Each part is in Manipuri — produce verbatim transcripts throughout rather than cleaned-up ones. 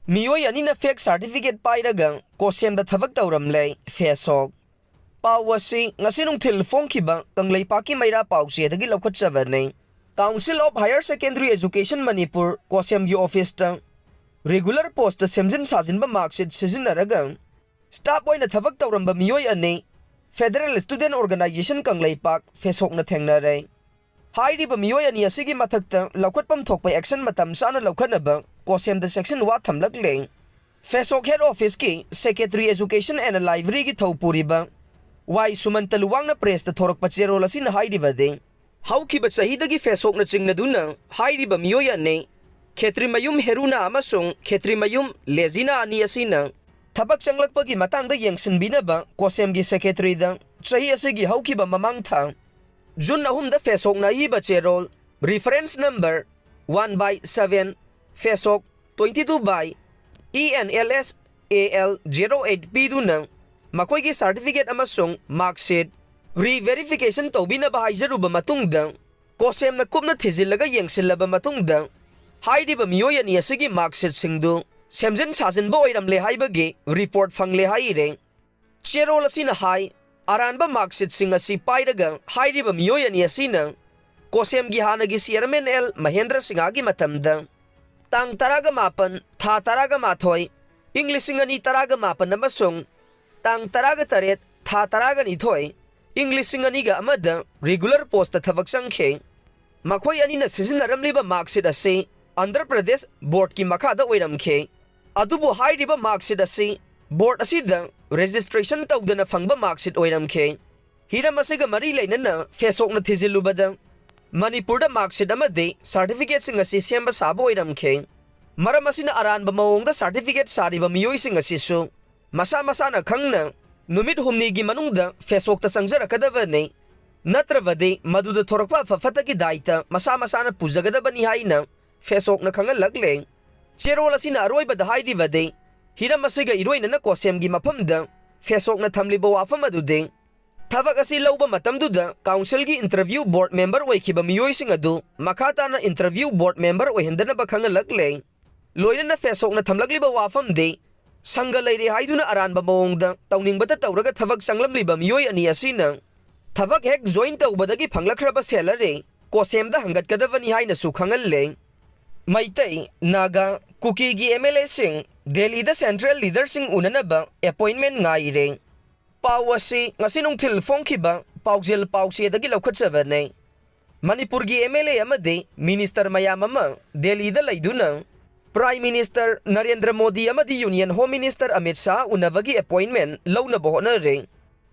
ꯃꯤꯑꯣꯏ ꯑꯅꯤꯅ fake certificate ꯄꯥꯏꯔꯒ ꯀꯣꯁꯦꯝꯗ ꯊꯕꯛ ꯇꯧꯔꯝꯂꯦ꯫ ꯐꯦꯁꯣꯛ꯫ ꯄꯥꯎ ꯑꯁꯤ ꯉꯁꯤ ꯅꯨꯡꯊꯤꯜ ꯐꯣꯡꯈꯤꯕ ꯀꯪꯂꯩꯄꯥꯛꯀꯤ ꯃꯩꯔꯥ ꯄꯥꯎꯆꯦꯗꯒꯤ ꯂꯧꯈꯠꯆꯕꯅꯤ꯫ Council of Higher Secondary Education Manipur, ꯀꯣꯁꯦꯝꯒꯤ ꯑꯣꯐꯤꯁꯇ regular postꯇ ꯁꯦꯝꯖꯤꯟ ꯁꯥꯖꯤꯟꯕ marksheet ꯁꯤꯖꯤꯟꯅꯔꯒ staff ꯑꯣꯏꯅ ꯊꯕꯛ ꯇꯧꯔꯝꯕ ꯃꯤꯑꯣꯏ ꯑꯅꯤ Federal Student Organisation ꯀꯪꯂꯩꯄꯥꯛ, ꯐꯦꯁꯣꯛꯅ ꯊꯦꯡꯅꯔꯦ꯫ ꯍꯥꯏꯔꯤꯕ ꯃꯤꯑꯣꯏ ꯑꯅꯤ ꯑꯁꯤꯒꯤ ꯃꯊꯛꯇ ꯂꯧꯈꯠꯐꯝ ꯊꯣꯛꯄ action ꯃꯇꯝ ꯆꯥꯅ ꯂꯧꯈꯠꯅꯕ ꯀꯣꯁꯦꯝꯗ section ꯋꯥ ꯊꯝꯂꯛꯂꯦ꯫ ꯐꯦꯁꯣꯛ head officeꯀꯤ Secretary Education and Libraryꯒꯤ ꯊꯧ ꯄꯨꯔꯤꯕ ꯋꯥꯏ ꯁꯨꯃꯟꯇ ꯂꯨꯋꯥꯡꯅ pressꯇ ꯊꯣꯔꯛꯄ ꯆꯦꯔꯣꯜ ꯑꯁꯤꯅ ꯍꯥꯏꯔꯤꯕꯗꯤ, ꯍꯧꯈꯤꯕ ꯆꯍꯤꯗꯒꯤ ꯐꯦꯁꯣꯛꯅ ꯆꯤꯡꯅꯗꯨꯅ ꯍꯥꯏꯔꯤꯕ ꯃꯤꯑꯣꯏ ꯑꯅꯤ, ꯈꯦꯇ꯭ꯔꯤꯃꯌꯨꯝ ꯍꯦꯔꯨꯅꯥ ꯑꯃꯁꯨꯡ ꯈꯦꯇ꯭ꯔꯤꯃꯌꯨꯝ ꯂꯦꯖꯤꯅꯥ ꯑꯅꯤ ꯑꯁꯤꯅ ꯊꯕꯛ ꯆꯪꯂꯛꯄꯒꯤ ꯃꯇꯥꯡꯗ ꯌꯦꯡꯁꯤꯟꯕꯤꯅꯕ ꯀꯣꯁꯦꯝꯒꯤ secretaryꯗ ꯆꯍꯤ ꯑꯁꯤꯒꯤ ꯍꯧꯈꯤꯕ ꯃꯃꯥꯡ ꯊꯥ June ꯑꯍꯨꯝꯗ ꯐꯦꯁꯣꯛꯅ ꯑꯏꯕ ꯆꯦꯔꯣꯜ reference number one by seven, ꯐꯦꯁꯣꯛ twenty two by E N L S A L zero eight ꯄꯤꯗꯨꯅ ꯃꯈꯣꯏꯒꯤ certificate ꯑꯃꯁꯨꯡ marksheet re-verification ꯇꯧꯕꯤꯅꯕ ꯍꯥꯏꯖꯔꯨꯕ ꯃꯇꯨꯡꯗ, ꯀꯣꯁꯦꯝꯅ ꯀꯨꯞꯅ ꯊꯤꯖꯤꯜꯂꯒ ꯌꯦꯡꯁꯤꯜꯂꯕ ꯃꯇꯨꯡꯗ, ꯍꯥꯏꯔꯤꯕ ꯃꯤꯑꯣꯏ ꯑꯅꯤ ꯑꯁꯤꯒꯤ marksheetꯁꯤꯡꯗꯨ ꯁꯦꯝꯖꯤꯟ ꯁꯥꯖꯤꯟꯕ ꯑꯣꯏꯔꯝꯂꯦ ꯍꯥꯏꯕꯒꯤ report ꯐꯪꯂꯦ ꯍꯥꯏꯔꯦ꯫ ꯆꯦꯔꯣꯜ ꯑꯁꯤꯅ ꯍꯥꯏ, ꯑꯔꯥꯟꯕ marksheetꯁꯤꯡ ꯑꯁꯤ ꯄꯥꯏꯔꯒ ꯍꯥꯏꯔꯤꯕ ꯃꯤꯑꯣꯏ ꯑꯅꯤ ꯑꯁꯤꯅ ꯀꯣꯁꯦꯝꯒꯤ ꯍꯥꯟꯅꯒꯤ chairman ꯑꯦꯜ ꯃꯍꯦꯟꯗ꯭ꯔ ꯁꯤꯡꯍꯒꯤ ꯃꯇꯝꯗ ꯇꯥꯡ ꯇꯔꯥꯒ ꯃꯥꯄꯟ, ꯊꯥ ꯇꯔꯥꯒ ꯃꯥꯊꯣꯏ, ꯏꯪ ꯂꯤꯁꯤꯡ ꯑꯅꯤ ꯇꯔꯥꯒ ꯃꯥꯄꯟ ꯑꯃꯁꯨꯡ ꯇꯥꯡ ꯇꯔꯥꯒ ꯇꯔꯦꯠ, ꯊꯥ ꯇꯔꯥꯒ ꯅꯤꯊꯣꯏ, ꯏꯪ ꯂꯤꯁꯤꯡ ꯑꯅꯤꯒ ꯑꯃꯗ regular postꯇ ꯊꯕꯛ ꯆꯪꯈꯤ꯫ ꯃꯈꯣꯏ ꯑꯅꯤꯅ ꯁꯤꯖꯤꯟꯅꯔꯝꯂꯤꯕ marksheet ꯑꯁꯤ ꯑꯟꯙ꯭ꯔ ꯄ꯭ꯔꯗꯦꯁ boardꯀꯤ ꯃꯈꯥꯗ ꯑꯣꯏꯔꯝꯈꯤ꯫ ꯑꯗꯨꯕꯨ ꯍꯥꯏꯔꯤꯕ marksheet ꯑꯁꯤ board ꯑꯁꯤꯗ registration ꯇꯧꯗꯅ ꯐꯪꯕ marksheet ꯑꯣꯏꯔꯝꯈꯤ꯫ ꯍꯤꯔꯝ ꯑꯁꯤꯒ ꯃꯔꯤ ꯂꯩꯅꯅ ꯐꯦꯁꯣꯛꯅ ꯊꯤꯖꯤꯜꯂꯨꯕꯗ, ꯃꯅꯤꯄꯨꯔꯗ marksheet ꯑꯃꯗꯤ certificateꯁꯤꯡ ꯑꯁꯤ ꯁꯦꯝꯕ ꯁꯥꯕ ꯑꯣꯏꯔꯝꯈꯤ꯫ ꯃꯔꯝ ꯑꯁꯤꯅ ꯑꯔꯥꯟꯕ ꯃꯑꯣꯡꯗ certificate ꯁꯥꯔꯤꯕ ꯃꯤꯑꯣꯏꯁꯤꯡ ꯑꯁꯤꯁꯨ ꯃꯁꯥ ꯃꯁꯥꯅ ꯈꯪꯅ ꯅꯨꯃꯤꯠ ꯍꯨꯝꯅꯤꯒꯤ ꯃꯅꯨꯡꯗ ꯐꯦꯁꯣꯛꯇ ꯆꯪꯖꯔꯛꯀꯗꯕꯅꯤ, ꯅꯠꯇ꯭ꯔꯕꯗꯤ ꯃꯗꯨꯗ ꯊꯣꯔꯛꯄ ꯑꯐ ꯐꯠꯇꯒꯤ ꯗꯥꯏꯇ ꯃꯁꯥ ꯃꯁꯥꯅ ꯄꯨꯖꯒꯗꯕꯅꯤ ꯍꯥꯏꯅ ꯐꯦꯁꯣꯛꯅ ꯈꯪꯍꯜꯂꯛꯂꯦ꯫ ꯆꯦꯔꯣꯜ ꯑꯁꯤꯅ ꯑꯔꯣꯏꯕꯗ ꯍꯥꯏꯔꯤꯕꯗꯤ, ꯍꯤꯔꯝ ꯑꯁꯤꯒ ꯏꯔꯣꯏꯅꯅ ꯀꯣꯁꯦꯝꯒꯤ ꯃꯐꯝꯗ ꯐꯦꯁꯣꯛꯅ ꯊꯝꯂꯤꯕ ꯋꯥꯐꯝ ꯑꯗꯨꯗꯤ, ꯊꯕꯛ ꯑꯁꯤ ꯂꯧꯕ ꯃꯇꯝꯗꯨꯗ councilꯒꯤ interview board member ꯑꯣꯏꯈꯤꯕ ꯃꯤꯑꯣꯏꯁꯤꯡ ꯑꯗꯨ ꯃꯈꯥ ꯇꯥꯅ interview board member ꯑꯣꯏꯍꯟꯗꯅꯕ ꯈꯪꯍꯜꯂꯛꯂꯦ꯫ ꯂꯣꯏꯅꯅ ꯐꯦꯁꯣꯛꯅ ꯊꯝꯂꯛꯂꯤꯕ ꯋꯥꯐꯝꯗꯤ, ꯁꯪꯒ ꯂꯩꯔꯦ ꯍꯥꯏꯗꯨꯅ ꯑꯔꯥꯟꯕ ꯃꯑꯣꯡꯗ ꯇꯧꯅꯤꯡꯕꯇ ꯇꯧꯔꯒ ꯊꯕꯛ ꯆꯪꯂꯝꯂꯤꯕ ꯃꯤꯑꯣꯏ ꯑꯅꯤ ꯑꯁꯤꯅ ꯊꯕꯛ ꯍꯦꯛ ꯖꯣꯏꯟ ꯇꯧꯕꯗꯒꯤ ꯐꯪꯂꯛꯈ꯭ꯔꯕ ꯁꯦꯂꯔꯤ ꯀꯣꯁꯦꯝꯗ ꯍꯪꯒꯠꯀꯗꯕꯅꯤ ꯍꯥꯏꯅꯁꯨ ꯈꯪꯍꯜꯂꯦ꯫ ꯃꯩꯇꯩ, ꯅꯥꯒꯥ, ꯀꯨꯀꯤꯒꯤ ꯑꯦꯝ ꯑꯦꯜ ꯑꯦꯁꯤꯡ ꯗꯦꯜꯂꯤꯗ ꯁꯦꯟꯇ꯭ꯔꯦꯜ ꯂꯤꯗꯔꯁꯤꯡ ꯎꯅꯅꯕ ꯑꯦꯄꯣꯏꯟꯃꯦꯟ ꯉꯥꯏꯔꯦ꯫ ꯄꯥꯎ ꯑꯁꯤ ꯉꯁꯤ ꯅꯨꯡꯊꯤꯜ ꯐꯣꯡꯈꯤꯕ ꯄꯥꯎꯖꯦꯜ ꯄꯥꯎꯆꯦꯗꯒꯤ ꯂꯧꯈꯠꯆꯕꯅꯦ꯫ ꯃꯅꯤꯄꯨꯔꯒꯤ ꯑꯦꯝ ꯑꯦꯜ ꯑꯦ ꯑꯃꯗꯤ ꯃꯤꯅꯤꯁꯇꯔ ꯃꯌꯥꯝ ꯑꯃ ꯗꯦꯜꯂꯤꯗ ꯂꯩꯗꯨꯅ ꯄ꯭ꯔꯥꯏꯝ ꯃꯤꯅꯤꯁꯇꯔ ꯅꯔꯦꯟꯗ꯭ꯔ ꯃꯣꯗꯤ ꯑꯃꯗꯤ union home minister Amit Shah ꯎꯅꯕꯒꯤ ꯑꯦꯄꯣꯏꯟꯃꯦꯟ ꯂꯧꯅꯕ ꯍꯣꯠꯅꯔꯦ꯫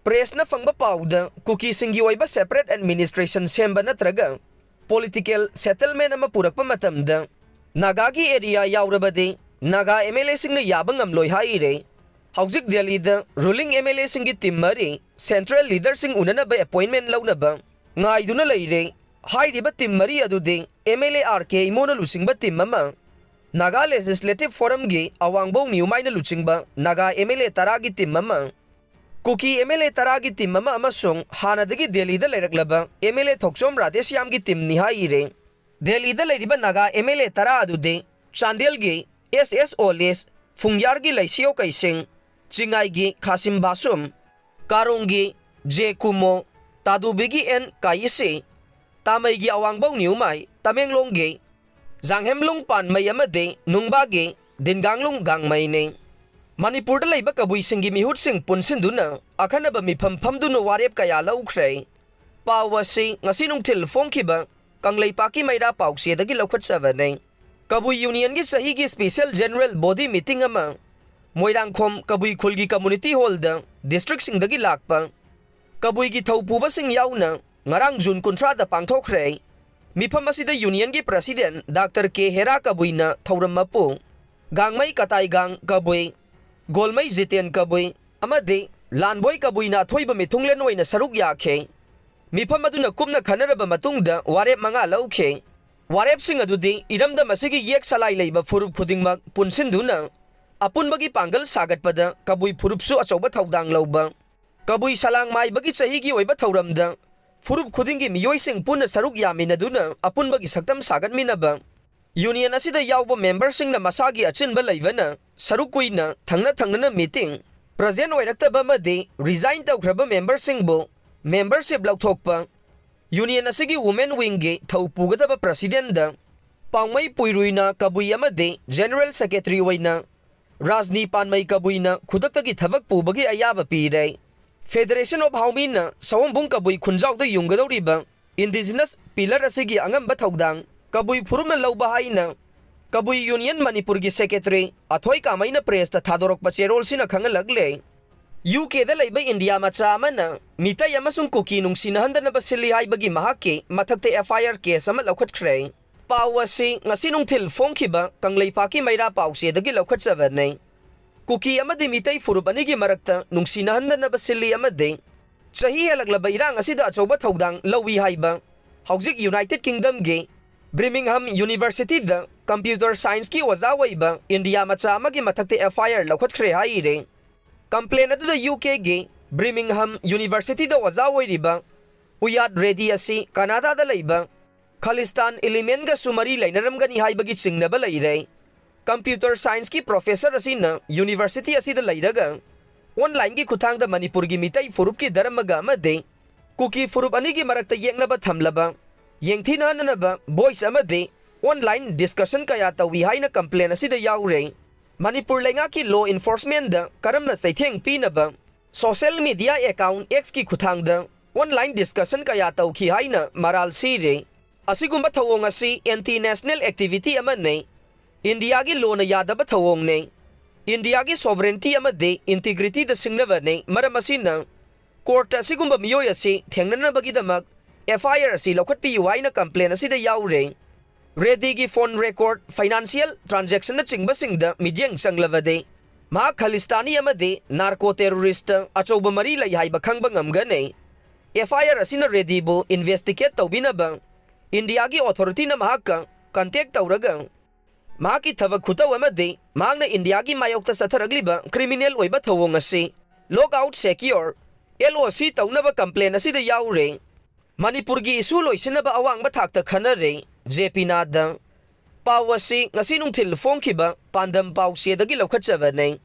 ꯄ꯭ꯔꯦꯁꯅ ꯐꯪꯕ ꯄꯥꯎꯗ, ꯀꯨꯀꯤꯁꯤꯡꯒꯤ ꯑꯣꯏꯕ ꯁꯦꯄꯔꯦꯠ ꯑꯦꯗꯃꯤꯅꯤꯁꯇ꯭ꯔꯦꯁꯟ ꯁꯦꯝꯕ ꯅꯠꯇ꯭ꯔꯒ ꯄꯣꯂꯤꯇꯤꯀꯦꯜ ꯁꯦꯇꯜꯃꯦꯟ ꯑꯃ ꯄꯨꯔꯛꯄ ꯃꯇꯝꯗ ꯅꯥꯒꯥꯒꯤ ꯑꯦꯔꯤꯌꯥ ꯌꯥꯎꯔꯕꯗꯤ ꯅꯥꯒꯥ ꯑꯦꯝ ꯑꯦꯜ ꯑꯦꯁꯤꯡꯅ ꯌꯥꯕ ꯉꯝꯂꯣꯏ ꯍꯥꯏꯔꯦ꯫ ꯍꯧꯖꯤꯛ ꯗꯦꯜꯂꯤꯗ ꯔꯨꯂꯤꯡ ꯑꯦꯝ ꯑꯦꯜ ꯑꯦꯁꯤꯡꯒꯤ ꯇꯤꯝ ꯃꯔꯤ ꯁꯦꯟꯇ꯭ꯔꯦꯜ ꯂꯤꯗꯔꯁꯤꯡ ꯎꯅꯅꯕ ꯑꯦꯄꯣꯏꯟꯃꯦꯟ ꯂꯧꯅꯕ ꯉꯥꯏꯗꯨꯅ ꯂꯩꯔꯦ꯫ ꯍꯥꯏꯔꯤꯕ ꯇꯤꯝ ꯃꯔꯤ ꯑꯗꯨꯗꯤ ꯑꯦꯝ ꯑꯦꯜ ꯑꯦ ꯑꯥꯔ ꯀꯦ ꯏꯃꯣꯅ ꯂꯨꯆꯤꯡꯕ ꯇꯤꯝ ꯑꯃ, ꯅꯥꯒꯥ ꯂꯦꯖꯤꯁꯂꯦꯇꯤꯚ ꯐꯣꯔꯝꯒꯤ ꯑꯋꯥꯡꯕꯧ ꯅ꯭ꯌꯨꯃꯥꯏꯅ ꯂꯨꯆꯤꯡꯕ ꯅꯥꯒꯥ ꯑꯦꯝ ꯑꯦꯜ ꯑꯦ ꯇꯔꯥꯒꯤ ꯇꯤꯝ ꯑꯃ, ꯀꯨꯀꯤ ꯑꯦꯝ ꯑꯦꯜ ꯑꯦ ꯇꯔꯥꯒꯤ ꯇꯤꯝ ꯑꯃ ꯑꯃꯁꯨꯡ ꯍꯥꯟꯅꯗꯒꯤ ꯗꯦꯜꯂꯤꯗ ꯂꯩꯔꯛꯂꯕ ꯑꯦꯝ ꯑꯦꯜ ꯑꯦ ꯊꯣꯛꯆꯣꯝ ꯔꯥꯙꯦꯁ꯭ꯌꯥꯝꯒꯤ ꯇꯤꯝꯅꯤ ꯍꯥꯏꯔꯦ꯫ ꯗꯦꯜꯂꯤꯗ ꯂꯩꯔꯤꯕ ꯅꯥꯒꯥ ꯑꯦꯝ ꯑꯦꯜ ꯑꯦ ꯇꯔꯥ ꯑꯗꯨꯗꯤ ꯆꯥꯟꯗꯦꯜꯒꯤ ꯑꯦꯁ ꯑꯦꯁ ꯑꯣꯂꯤꯁ, ꯐꯨꯡꯌꯥꯔꯒꯤ ꯂꯩꯁꯤꯌꯣ ꯀꯩꯁꯤꯡ, ꯆꯤꯉꯥꯏꯒꯤ ꯈꯥꯁꯤꯝ ꯕꯥꯁꯨꯝ, ꯀꯥꯔꯣꯡꯒꯤ ꯖꯦ ꯀꯨꯃꯣ, ꯇꯥꯗꯨꯕꯤꯒꯤ ꯑꯦꯟ ꯀꯥꯏꯁꯤ, ꯇꯥꯃꯩꯒꯤ ꯑꯋꯥꯡꯕꯧ ꯅ꯭ꯌꯨꯃꯥꯏ, ꯇꯃꯦꯡꯂꯣꯡꯒꯤ ꯖꯥꯡꯍꯦꯝꯂꯨꯡ ꯄꯥꯟꯃꯩ ꯑꯃꯗꯤ ꯅꯨꯡꯕꯥꯒꯤ ꯗꯤꯟꯒꯥꯡꯂꯨꯡ ꯒꯥꯡꯃꯩꯅꯤ꯫ ꯃꯅꯤꯄꯨꯔꯗ ꯂꯩꯕ ꯀꯕꯨꯏꯁꯤꯡꯒꯤ ꯃꯤꯍꯨꯠꯁꯤꯡ ꯄꯨꯟꯁꯤꯟꯗꯨꯅ ꯑꯈꯟꯅꯕ ꯃꯤꯐꯝ ꯐꯝꯗꯨꯅ ꯋꯥꯔꯦꯞ ꯀꯌꯥ ꯂꯧꯈ꯭ꯔꯦ꯫ ꯄꯥꯎ ꯑꯁꯤ ꯉꯁꯤ ꯅꯨꯡꯊꯤꯜ ꯐꯣꯡꯈꯤꯕ ꯀꯪꯂꯩꯄꯥꯛꯀꯤ ꯃꯩꯔꯥ ꯄꯥꯎꯆꯦꯗꯒꯤ ꯂꯧꯈꯠꯆꯕꯅꯤ꯫ ꯀꯕꯨꯏ ꯌꯨꯅꯤꯌꯟꯒꯤ ꯆꯍꯤꯒꯤ ꯁ꯭ꯄꯦꯁꯤꯌꯦꯜ ꯖꯦꯅꯔꯦꯜ ꯕꯣꯗꯤ ꯃꯤꯇꯤꯡ ꯑꯃ ꯃꯣꯏꯔꯥꯡꯈꯣꯝ ꯀꯕꯨꯏ ꯈꯨꯜꯒꯤ ꯀꯝꯃꯨꯅꯤꯇꯤ ꯍꯣꯜꯗ ꯗꯤꯁꯇ꯭ꯔꯤꯛꯁꯤꯡꯗꯒꯤ ꯂꯥꯛꯄ ꯀꯕꯨꯏꯒꯤ ꯊꯧꯄꯨꯕꯁꯤꯡ ꯌꯥꯎꯅ ꯉꯔꯥꯡ ꯖꯨꯟ ꯀꯨꯟꯊ꯭ꯔꯥꯗ ꯄꯥꯡꯊꯣꯛꯈ꯭ꯔꯦ꯫ ꯃꯤꯐꯝ ꯑꯁꯤꯗ ꯌꯨꯅꯤꯌꯟꯒꯤ ꯄ꯭ꯔꯁꯤꯗꯦꯟꯠ ꯗꯥꯛꯇꯔ ꯀꯦ ꯍꯦꯔꯥ ꯀꯕꯨꯏꯅ ꯊꯧꯔꯝ ꯃꯄꯨ, ꯒꯥꯡꯃꯩ ꯀꯇꯥꯏꯒꯥꯡ ꯀꯕꯨꯏ, ꯒꯣꯜꯃꯩ ꯖꯤꯇꯦꯟ ꯀꯕꯨꯏ ꯑꯃꯗꯤ ꯂꯥꯟꯕꯣꯏ ꯀꯕꯨꯏꯅ ꯑꯊꯣꯏꯕ ꯃꯤꯊꯨꯡꯂꯦꯟ ꯑꯣꯏꯅ ꯁꯔꯨꯛ ꯌꯥꯈꯤ꯫ ꯃꯤꯐꯝ ꯑꯗꯨꯅ ꯀꯨꯞꯅ ꯈꯟꯅꯔꯕ ꯃꯇꯨꯡꯗ ꯋꯥꯔꯦꯞ ꯃꯉꯥ ꯂꯧꯈꯤ꯫ ꯋꯥꯔꯦꯞꯁꯤꯡ ꯑꯗꯨꯗꯤ ꯏꯔꯝꯗꯝ ꯑꯁꯤꯒꯤ ꯌꯦꯛ ꯁꯂꯥꯏ ꯂꯩꯕ ꯐꯨꯔꯨꯞ ꯈꯨꯗꯤꯡꯃꯛ ꯄꯨꯟꯁꯤꯟꯗꯨꯅ ꯑꯄꯨꯟꯕꯒꯤ ꯄꯥꯡꯒꯜ ꯁꯥꯒꯠꯄꯗ ꯀꯕꯨꯏ ꯐꯨꯔꯨꯞꯁꯨ ꯑꯆꯧꯕ ꯊꯧꯗꯥꯡ ꯂꯧꯕ, ꯀꯕꯨꯏ ꯁꯂꯥꯡ ꯃꯥꯏꯕꯒꯤ ꯆꯍꯤꯒꯤ ꯑꯣꯏꯕ ꯊꯧꯔꯝꯗ ꯐꯨꯔꯨꯞ ꯈꯨꯗꯤꯡꯒꯤ ꯃꯤꯑꯣꯏꯁꯤꯡ ꯄꯨꯟꯅ ꯁꯔꯨꯛ ꯌꯥꯃꯤꯟꯅꯗꯨꯅ ꯑꯄꯨꯟꯕꯒꯤ ꯁꯛꯇꯝ ꯁꯥꯒꯠꯃꯤꯟꯅꯕ, Union ꯑꯁꯤꯗ ꯌꯥꯎꯕ memberꯁꯤꯡꯅ ꯃꯁꯥꯒꯤ ꯑꯆꯤꯟꯕ ꯂꯩꯕꯅ ꯁꯔꯨꯛ ꯀꯨꯏꯅ ꯊꯪꯅ ꯊꯪꯅꯅ meeting present ꯑꯣꯏꯔꯛꯇꯕ ꯑꯃꯗꯤ resign ꯇꯧꯈ꯭ꯔꯕ memberꯁꯤꯡꯕꯨ membership ꯂꯧꯊꯣꯛꯄ, union ꯑꯁꯤꯒꯤ women wingꯒꯤ ꯊꯧ ꯄꯨꯒꯗꯕ presidentꯗ ꯄꯥꯎꯃꯩ ꯄꯨꯏꯔꯨꯏꯅ ꯀꯕꯨꯏ ꯑꯃꯗꯤ general secretary ꯑꯣꯏꯅ ꯔꯥꯖꯅꯤ ꯄꯥꯟꯃꯩ ꯀꯕꯨꯏꯅ ꯈꯨꯗꯛꯇꯒꯤ ꯊꯕꯛ ꯄꯨꯕꯒꯤ ꯑꯌꯥꯕ ꯄꯤꯔꯦ꯫ Federation of ꯍꯥꯎꯃꯤꯅ ꯁꯑꯣꯝꯕꯨꯡ Kabui ꯈꯨꯟꯖꯥꯎꯗ ꯌꯨꯡꯒꯗꯧꯔꯤꯕ indigenous pillar ꯑꯁꯤꯒꯤ ꯑꯉꯝꯕ ꯊꯧꯗꯥꯡ ꯀꯕꯨꯏ ꯐꯨꯔꯨꯞꯅ ꯂꯧꯕ ꯍꯥꯏꯅ ꯀꯕꯨꯏ union ꯃꯅꯤꯄꯨꯔꯒꯤ secretary ꯑꯊꯣꯏ ꯀꯥꯃꯩꯅ pressꯇ ꯊꯥꯗꯣꯔꯛꯄ ꯆꯦꯔꯣꯜꯁꯤꯅ ꯈꯪꯍꯜꯂꯛꯂꯦ꯫ UKꯗ ꯂꯩꯕ ꯏꯟꯗꯤꯌꯥ ꯃꯆꯥ ꯑꯃꯅ ꯃꯤꯇꯩ ꯑꯃꯁꯨꯡ ꯀꯨꯀꯤ ꯅꯨꯡꯁꯤꯅꯍꯟꯗꯅꯕ ꯁꯤꯜꯂꯤ ꯍꯥꯏꯕꯒꯤ ꯃꯍꯥꯛꯀꯤ ꯃꯊꯛꯇ FIR case ꯑꯃ ꯂꯧꯈꯠꯈ꯭ꯔꯦ꯫ ꯄꯥꯎ ꯑꯁꯤ ꯉꯁꯤ ꯅꯨꯡꯊꯤꯜ ꯐꯣꯡꯈꯤꯕ ꯀꯪꯂꯩꯄꯥꯛꯀꯤ ꯃꯩꯔꯥ ꯄꯥꯎꯆꯦꯗꯒꯤ ꯂꯧꯈꯠꯆꯕꯅꯤ꯫ ꯀꯨꯀꯤ ꯑꯃꯗꯤ ꯃꯤꯇꯩ ꯐꯨꯔꯨꯞ ꯑꯅꯤꯒꯤ ꯃꯔꯛꯇ ꯅꯨꯡꯁꯤꯅꯍꯟꯗꯅꯕ ꯁꯤꯜꯂꯤ ꯑꯃꯗꯤ ꯆꯍꯤ ꯍꯦꯜꯂꯛꯂꯕ ꯏꯔꯥꯡ ꯑꯁꯤꯗ ꯑꯆꯧꯕ ꯊꯧꯗꯥꯡ ꯂꯧꯏ ꯍꯥꯏꯕ ꯍꯧꯖꯤꯛ United Kingdomꯒꯤ Birmingham Universityꯗ computer scienceꯀꯤ ꯑꯣꯖꯥ ꯑꯣꯏꯕ ꯏꯟꯗꯤꯌꯥ ꯃꯆꯥ ꯑꯃꯒꯤ ꯃꯊꯛꯇ FIR ꯂꯧꯈꯠꯈ꯭ꯔꯦ ꯍꯥꯏꯔꯦ꯫ Complaint ꯑꯗꯨꯗ UKꯒꯤ Birmingham Universityꯗ ꯑꯣꯖꯥ ꯑꯣꯏꯔꯤꯕ ꯎꯌꯥꯠ ꯔꯦꯗꯤ ꯑꯁꯤ ꯀꯅꯥꯗꯥꯗ ꯂꯩꯕ ꯈꯥꯂꯤꯁꯇꯥꯟ elementꯒꯁꯨ ꯃꯔꯤ ꯂꯩꯅꯔꯝꯒꯅꯤ ꯍꯥꯏꯕꯒꯤ ꯆꯤꯡꯅꯕ ꯂꯩꯔꯦ꯫ Computer scienceꯀꯤ professor ꯑꯁꯤꯅ university ꯑꯁꯤꯗ ꯂꯩꯔꯒ onlineꯒꯤ ꯈꯨꯠꯊꯥꯡꯗ ꯃꯅꯤꯄꯨꯔꯒꯤ ꯃꯤꯇꯩ ꯐꯨꯔꯨꯞꯀꯤ ꯙꯔꯃꯒ ꯑꯃꯗꯤ ꯀꯨꯀꯤ ꯐꯨꯔꯨꯞ ꯑꯅꯤꯒꯤ ꯃꯔꯛꯇ ꯌꯦꯛꯅꯕ ꯊꯝꯂꯕ ꯌꯦꯡꯊꯤꯅꯍꯟꯅꯅꯕ voice ꯑꯃꯗꯤ online discussion ꯀꯌꯥ ꯇꯧꯏ ꯍꯥꯏꯅ complaint ꯑꯁꯤꯗ ꯌꯥꯎꯔꯦ꯫ ꯃꯅꯤꯄꯨꯔ ꯂꯩꯉꯥꯛꯀꯤ law enforcementꯗ ꯀꯔꯝꯅ ꯆꯩꯊꯦꯡ ꯄꯤꯅꯕ social media account Xꯀꯤ ꯈꯨꯠꯊꯥꯡꯗ online discussion ꯀꯌꯥ ꯇꯧꯈꯤ ꯍꯥꯏꯅ ꯃꯔꯥꯜ ꯁꯤꯔꯦ꯫ ꯑꯁꯤꯒꯨꯝꯕ ꯊꯧꯑꯣꯡ ꯑꯁꯤ anti national activity ꯑꯃꯅꯤ꯫ ꯏꯟꯗꯤꯌꯥꯒꯤ lawꯅ ꯌꯥꯗꯕ ꯊꯧꯑꯣꯡꯅꯤ꯫ ꯏꯟꯗꯤꯌꯥꯒꯤ sovereignty ꯑꯃꯗꯤ integrityꯗ ꯁꯤꯡꯅꯕꯅꯤ꯫ ꯃꯔꯝ ꯑꯁꯤꯅ court ꯑꯁꯤꯒꯨꯝꯕ ꯃꯤꯑꯣꯏ ꯑꯁꯤ ꯊꯦꯡꯅꯅꯕꯒꯤꯗꯃꯛ FIR ꯑꯁꯤ ꯂꯧꯈꯠꯄꯤꯌꯨ ꯍꯥꯏꯅ complaint ꯑꯁꯤꯗ ꯌꯥꯎꯔꯦ꯫ ꯔꯦꯗꯤꯒꯤ phone record, financial transactionꯅꯆꯤꯡꯕꯁꯤꯡꯗ ꯃꯤꯠꯌꯦꯡ ꯆꯪꯂꯕꯗꯤ ꯃꯍꯥꯛ ꯈꯥꯂꯤꯁꯇꯥꯅꯤ ꯑꯃꯗꯤ narco terrorist ꯑꯆꯧꯕ ꯃꯔꯤ ꯂꯩ ꯍꯥꯏꯕ ꯈꯪꯕ ꯉꯝꯒꯅꯤ꯫ FIR ꯑꯁꯤꯅ ꯔꯦꯗꯤꯕꯨ investigate ꯇꯧꯕꯤꯅꯕ ꯏꯟꯗꯤꯌꯥꯒꯤ authorityꯅ ꯃꯍꯥꯛꯀ contact ꯇꯧꯔꯒ ꯃꯍꯥꯛꯀꯤ ꯊꯕꯛ ꯈꯨꯇꯧ ꯑꯃꯗꯤ ꯃꯍꯥꯛꯅ ꯏꯟꯗꯤꯌꯥꯒꯤ ꯃꯥꯌꯣꯛꯇ ꯆꯠꯊꯔꯛꯂꯤꯕ criminal ꯑꯣꯏꯕ ꯊꯧꯑꯣꯡ ꯑꯁꯤ lock out, secure, LOC ꯇꯧꯅꯕ complaint ꯑꯁꯤꯗ ꯌꯥꯎꯔꯦ꯫ ꯃꯅꯤꯄꯨꯔꯒꯤ issue ꯂꯣꯏꯁꯤꯟꯅꯕ ꯑꯋꯥꯡꯕ ꯊꯥꯛꯇ ꯈꯟꯅꯔꯦ꯫ JP Nadda꯫ ꯄꯥꯎ ꯑꯁꯤ ꯉꯁꯤ ꯅꯨꯡꯊꯤꯜ ꯐꯣꯡꯈꯤꯕ ꯄꯥꯟꯗꯝ ꯄꯥꯎꯆꯦꯗꯒꯤ ꯂꯧꯈꯠꯆꯕꯅꯤ꯫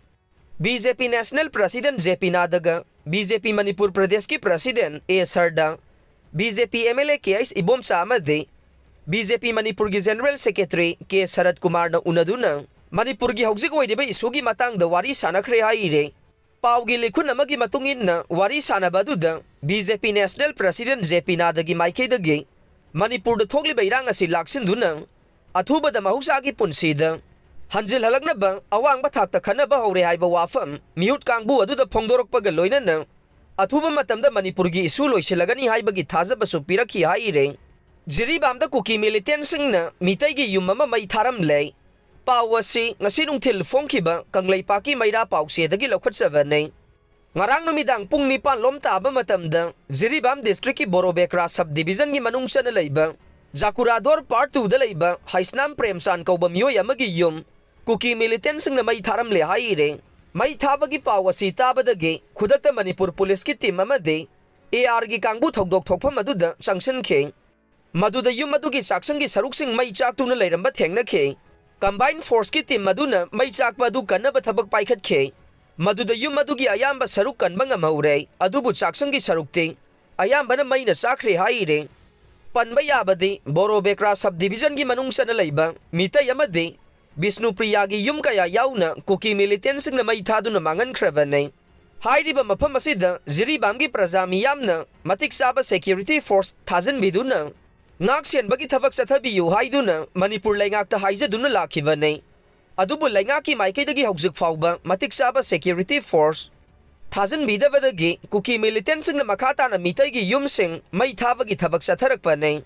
B J P National President J P ꯅꯥꯗꯒ, ꯕꯤ ꯖꯦ ꯄꯤ ꯃꯅꯤꯄꯨꯔ ꯄ꯭ꯔꯗꯦꯁꯀꯤ President A Sarda, B J P M L A K H Ibomcha ꯑꯃꯗꯤ ꯕꯤ ꯖꯦ ꯄꯤ ꯃꯅꯤꯄꯨꯔꯒꯤ General Secretary ꯀꯦ ꯁꯔꯠ ꯀꯨꯃꯥꯔꯅ ꯎꯅꯗꯨꯅ ꯃꯅꯤꯄꯨꯔꯒꯤ ꯍꯧꯖꯤꯛ ꯑꯣꯏꯔꯤꯕ ꯏꯁꯨꯒꯤ ꯃꯇꯥꯡꯗ ꯋꯥꯔꯤ ꯁꯥꯟꯅꯈ꯭ꯔꯦ ꯍꯥꯏꯔꯤ꯫ ꯄꯥꯎꯒꯤ ꯂꯤꯈꯨꯟ ꯑꯃꯒꯤ ꯃꯇꯨꯡ ꯏꯟꯅ, ꯋꯥꯔꯤ ꯁꯥꯟꯅꯕ ꯑꯗꯨꯗ B J P National President J ꯄꯤ ꯅꯥꯗꯒꯤ ꯃꯥꯏꯀꯩꯗꯒꯤ ꯃꯅꯤꯄꯨꯔꯗ ꯊꯣꯛꯂꯤꯕ ꯏꯔꯥꯡ ꯑꯁꯤ ꯂꯥꯛꯁꯤꯟꯗꯨꯅ ꯑꯊꯨꯕꯗ ꯃꯍꯧꯁꯥꯒꯤ ꯄꯨꯟꯁꯤꯗ ꯍꯟꯖꯤꯜꯍꯜꯂꯛꯅꯕ ꯑꯋꯥꯡꯕ ꯊꯥꯛꯇ ꯈꯟꯅꯕ ꯍꯧꯔꯦ ꯍꯥꯏꯕ ꯋꯥꯐꯝ ꯃꯤꯍꯨꯠ ꯀꯥꯡꯕꯨ ꯑꯗꯨꯗ ꯐꯣꯡꯗꯣꯔꯛꯄꯒ ꯂꯣꯏꯅꯅ ꯑꯊꯨꯕ ꯃꯇꯝꯗ ꯃꯅꯤꯄꯨꯔꯒꯤ ꯏꯁꯨ ꯂꯣꯏꯁꯤꯜꯂꯒꯅꯤ ꯍꯥꯏꯕꯒꯤ ꯊꯥꯖꯕꯁꯨ ꯄꯤꯔꯛꯈꯤ ꯍꯥꯏꯔꯦ꯫ ꯖꯤꯔꯤꯕꯥꯝꯗ ꯀꯨꯀꯤ militantꯁꯤꯡꯅ ꯃꯤꯇꯩꯒꯤ ꯌꯨꯝ ꯑꯃ ꯃꯩ ꯊꯥꯔꯝꯂꯦ꯫ ꯄꯥꯎ ꯑꯁꯤ ꯉꯁꯤ ꯅꯨꯡꯊꯤꯜ ꯐꯣꯡꯈꯤꯕ ꯀꯪꯂꯩꯄꯥꯛꯀꯤ ꯃꯩꯔꯥ ꯄꯥꯎꯆꯦꯗꯒꯤ ꯂꯧꯈꯠꯆꯕꯅꯤ꯫ ꯉꯔꯥꯡ ꯅꯨꯃꯤꯗꯥꯡ ꯄꯨꯡ ꯅꯤꯄꯥꯟ ꯂꯣꯝ ꯇꯥꯕ ꯃꯇꯝꯗ ꯖꯤꯔꯤꯕꯥꯝ districtꯀꯤ ꯕꯣꯔꯣꯕꯦꯀ꯭ꯔꯥ sub divisionꯒꯤ ꯃꯅꯨꯡ ꯆꯟꯅ ꯂꯩꯕ ꯖꯥꯀꯨꯔꯥꯗꯣꯔ part twoꯗ ꯂꯩꯕ ꯍꯩꯁꯅꯥꯝ ꯄ꯭ꯔꯦꯝꯆꯥꯟ ꯀꯧꯕ ꯃꯤꯑꯣꯏ ꯑꯃꯒꯤ ꯌꯨꯝ ꯀꯨꯀꯤ militantꯁꯤꯡꯅ ꯃꯩ ꯊꯥꯔꯝꯂꯦ ꯍꯥꯏꯔꯦ꯫ ꯃꯩ ꯊꯥꯕꯒꯤ ꯄꯥꯎ ꯑꯁꯤ ꯇꯥꯕꯗꯒꯤ ꯈꯨꯗꯛꯇ ꯃꯅꯤꯄꯨꯔ ꯄꯨꯂꯤꯁꯀꯤ team ꯑꯃꯗꯤ ꯑꯦ ꯑꯥꯔꯒꯤ ꯀꯥꯡꯕꯨ ꯊꯧꯗꯣꯛ ꯊꯣꯛꯐꯝ ꯑꯗꯨꯗ ꯆꯪꯁꯤꯟꯈꯤ꯫ ꯃꯗꯨꯗ ꯌꯨꯝ ꯑꯗꯨꯒꯤ ꯆꯥꯛꯁꯪꯒꯤ ꯁꯔꯨꯛꯁꯤꯡ ꯃꯩ ꯆꯥꯛꯇꯨꯅ ꯂꯩꯔꯝꯕ ꯊꯦꯡꯅꯈꯤ꯫ Combined forceꯀꯤ team ꯑꯗꯨꯅ ꯃꯩ ꯆꯥꯛꯄ ꯑꯗꯨ ꯀꯟꯅꯕ ꯊꯕꯛ ꯄꯥꯏꯈꯠꯈꯤ꯫ ꯃꯗꯨꯗ ꯌꯨꯝ ꯑꯗꯨꯒꯤ ꯑꯌꯥꯝꯕ ꯁꯔꯨꯛ ꯀꯟꯕ ꯉꯝꯍꯧꯔꯦ, ꯑꯗꯨꯕꯨ ꯆꯥꯛꯁꯪꯒꯤ ꯁꯔꯨꯛꯇꯤ ꯑꯌꯥꯝꯕꯅ ꯃꯩꯅ ꯆꯥꯛꯈ꯭ꯔꯦ ꯍꯥꯏꯔꯦ꯫ ꯄꯟꯕ ꯌꯥꯕꯗꯤ, ꯕꯣꯔꯣꯕꯦꯀ꯭ꯔꯥ sub divisionꯒꯤ ꯃꯅꯨꯡ ꯆꯟꯅ ꯂꯩꯕ ꯃꯤꯇꯩ ꯑꯃꯗꯤ ꯕꯤꯁꯅꯨꯄ꯭ꯔꯤꯌꯥꯒꯤ ꯌꯨꯝ ꯀꯌꯥ ꯌꯥꯎꯅ ꯀꯨꯀꯤ militantꯁꯤꯡꯅ ꯃꯩ ꯊꯥꯗꯨꯅ ꯃꯥꯡꯍꯟꯈ꯭ꯔꯕꯅꯤ꯫ ꯍꯥꯏꯔꯤꯕ ꯃꯐꯝ ꯑꯁꯤꯗ ꯖꯤꯔꯤꯕꯥꯝꯒꯤ ꯄ꯭ꯔꯖꯥ ꯃꯤꯌꯥꯝꯅ ꯃꯇꯤꯛ ꯆꯥꯕ security force ꯊꯥꯖꯤꯟꯕꯤꯗꯨꯅ ꯉꯥꯛ ꯁꯦꯟꯕꯒꯤ ꯊꯕꯛ ꯆꯠꯊꯕꯤꯌꯨ ꯍꯥꯏꯗꯨꯅ ꯃꯅꯤꯄꯨꯔ ꯂꯩꯉꯥꯛꯇ ꯍꯥꯏꯖꯗꯨꯅ ꯂꯥꯛꯈꯤꯕꯅꯤ꯫ ꯑꯗꯨꯕꯨ ꯂꯩꯉꯥꯛꯀꯤ ꯃꯥꯏꯀꯩꯗꯒꯤ ꯍꯧꯖꯤꯛ ꯐꯥꯎꯕ ꯃꯇꯤꯛ ꯆꯥꯕ security force ꯊꯥꯖꯤꯟꯕꯤꯗꯕꯗꯒꯤ ꯀꯨꯀꯤ militantꯁꯤꯡꯅ ꯃꯈꯥ ꯇꯥꯅ ꯃꯤꯇꯩꯒꯤ ꯌꯨꯝꯁꯤꯡ ꯃꯩ ꯊꯥꯕꯒꯤ ꯊꯕꯛ ꯆꯠꯊꯔꯛꯄꯅꯤ꯫